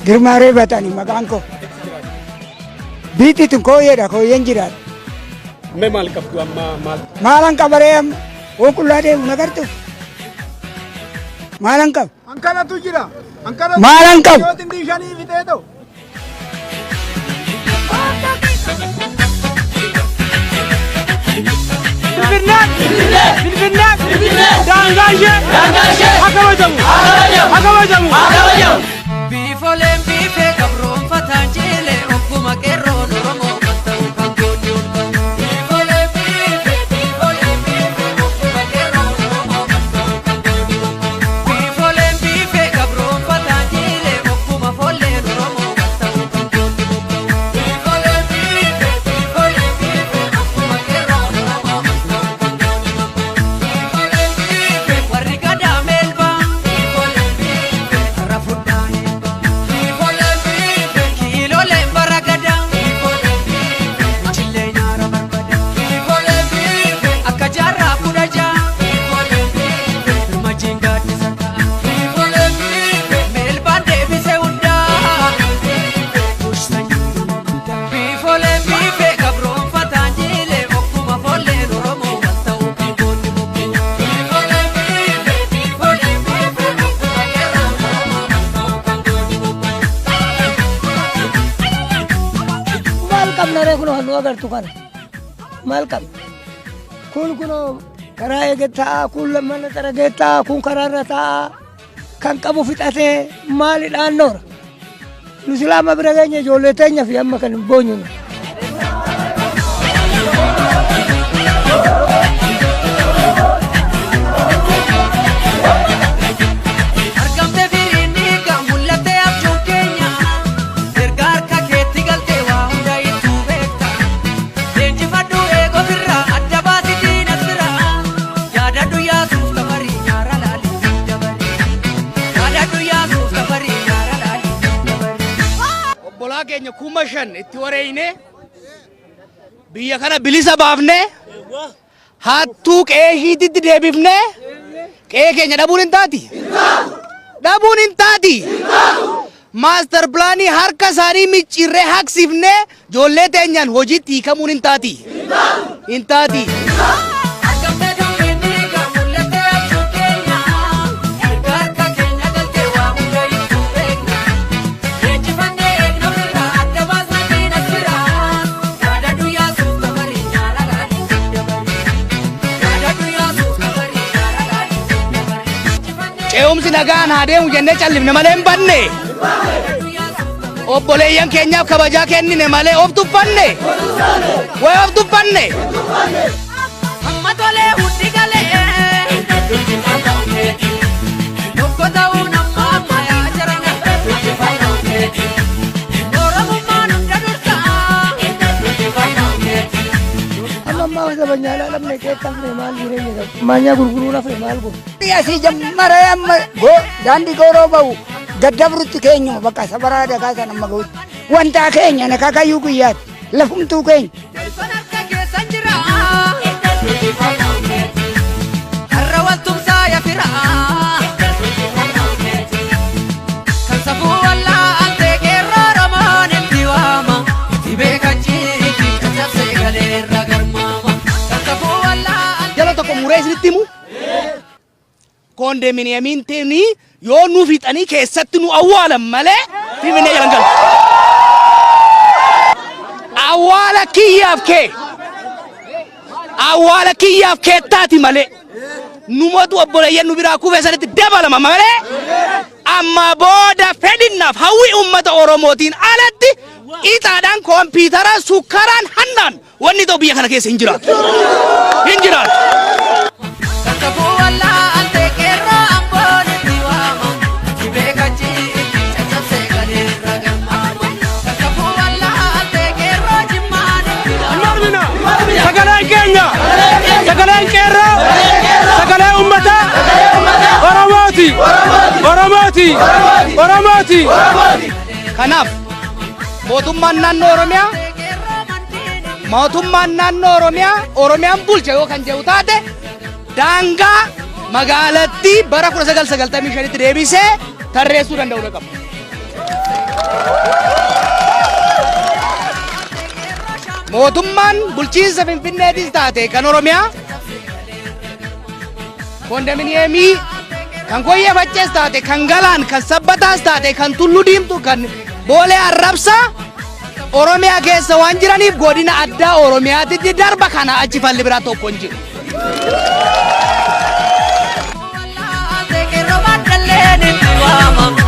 Girmaa Reebatanii maqaan koo. Biitti tun kooyyeedha, kooyyeen jiraadha. Mee maal qabdu amma maal? Maalan qabaree amma waan qullaa deemu nagartu. Maalan qabu? Hankanatu jira. Hankana Maalan qabu? Yoo xindii shanii fixee ta'u. Finfinnee! Finfinnee! Daangaa ishee! Daangaa ishee! Haa kabajamu! Haa kabajamu! Haa kabajamu! Biifoleen biifee gabroonfataan jiilee ogguma qeerroon Oromoo qatta'u kan goonni ol ba'u. Biifoleen biifee biifoleen biifee ogguma qeerroon Oromoo qatta'u kan goonni ol ba'u. Biifoleen biifee gabroonfataan jiilee ogguma foolleen Oromoo qatta'u kan goonni ol ba'u. Biifoleen biifee biifoleen biifee ogguma qeerroon Oromoo qatta'u kan goonni ol ba'u. Biifoleen biifee warri gadaa meelbaa. Biifoleen biifee har'a fudhaa eebbaa. Kiiloleen bara gadaa. Jillee nyaara barbada. Akka jaarraa 16. Birmajiin gaaddisa ta'a. Meelbaan deebise hundaa. Biifoleen biifee gabroonfataan jiilee ogguma foolleen Oromoo wal ta'uu kan goonni bukkee. Biifoleen biifee biifoleen biifee ogguma qeerroon Oromoo wal ta'uu kan goonni bukkee. Maal qabna ree kunoo nu agartu kana? Maal qabna? Kun kunoo karaa eege ta'a, kun mana xaragee ta'a, kun karaarra ta'a. Kan qabu fixatee maalidhaan noora? Nu silaa bira keenya ijoollee teenya fi amma kan hin boonyu. Argamte firiin dhiigaa mul'attee abjuun keenya. Erga harka keetti galtee waa hunda ittuu beekta. Leenjifadhu eegoo firraa adda baasi diinas biraa. Yaadadhu yaasuuf tafarii nyaara laalii dabarii. Yaadadhu yaasuuf tafarii nyaara laalii dabarii. Obbolaa keenya 5000 itti wareeyne biyya kana bilisa baafne hattuu qe'ee ishiititti deebifne qe'ee keenya dhabuun hin taati. Dhabuun hin taati. Maaster pilaanii harka isaanii micciirree haqsifne ijoollee teenyaan hojiitti hiikamuun hin taati. Hin taati. Argamte dubbiin dhiigaa mul'attee abjuun keenya. Erga harka keenya galtee waa hunda ittuu beekna. Leenjifannee eegna ofirraa adda baasna diinas biraa. Yaadadhu yaasuuf tafarii nyaara laalii dabarii. Yaadadhu yaasuuf tafarii nyaara laalii dabarii. Ce'umsi nagaan haa deemu jennee callifne malee hin banne. Obboleeyyan keenyaaf kabajaa kennine malee of tuffanne. Way of tuffanne. Amma tolee hundi galee. Tokko ta'uun amma amma yaa jarana. Oromummaan hunda dursa. Amma ammaa sabanyaa dhabne qeeqqabne maal jireenya qabu? Maanyaa gurguruu nafne maal godhu? Asii jammaree amma daandii gooroo ba'u gaddabrutti keenyuma bakka sabaraa dakaa sana amma ga'utti. Wantaa keenya nakakayyuu guyyaatti lafumtuu keenya. Teessoon harka keessan jira. Har'a waltumsaa yafira. Kan safuu wallaaltee qeerroo Oromoon itti waama. Itti beekachiiti caccabsee galeerra garmaama. Kan safuu wallaaltee. Jala tokko muree isinitti himu. Koondeminiyamiin teenii yoo nu fixanii keessatti nu awwaalan malee Finfinnee jalan galu. Awwaala kiyyaaf kee. Awwaala kiyyaaf keettaati malee. Numatu obboleeyyan nu biraa kufee sanitti dabalama malee. Amma booda fedhinnaaf hawwii uummata Oromootiin alatti ixaadhaan kompiitaraan sukkaraan hannaan wanni ta'u biyya kana keessa hin jiraatu. Hin jiraatu. Kan safuu wallaaltee qeerroo amboon itti waama. Itti beekachiiti caccabsee galeerra garmaama. Kan safuu wallaaltee qeerroo jimmaan itti waama. Sagaleen keenya! Sagaleen qeerroo! Sagalee uummataa! Oromooti! Oromooti! Oromooti! Kanaaf mootummaan naannoo Oromiyaa mootummaan naannoo Oromiyaa Oromiyaan bulcha yoo kan jedhu taate Daangaa magaalattii bara 1995tti deebisee tarreessuu danda'uu qaba. Mootummaan bulchiinsa Finfinneetis taate kan Oromiyaa kondominiyeemii kan Koyyee Faccees taate, kan Galaan, kan Sabbataas taate, kan Tulluu Diimtuu, kan Boolee Arrabsaa Oromiyaa keessa waan jiraniif godina addaa Oromiyaatitti darba. Kana achi falli biraa tokko hin jiru. Qeerroo baddalleen itti waamamte.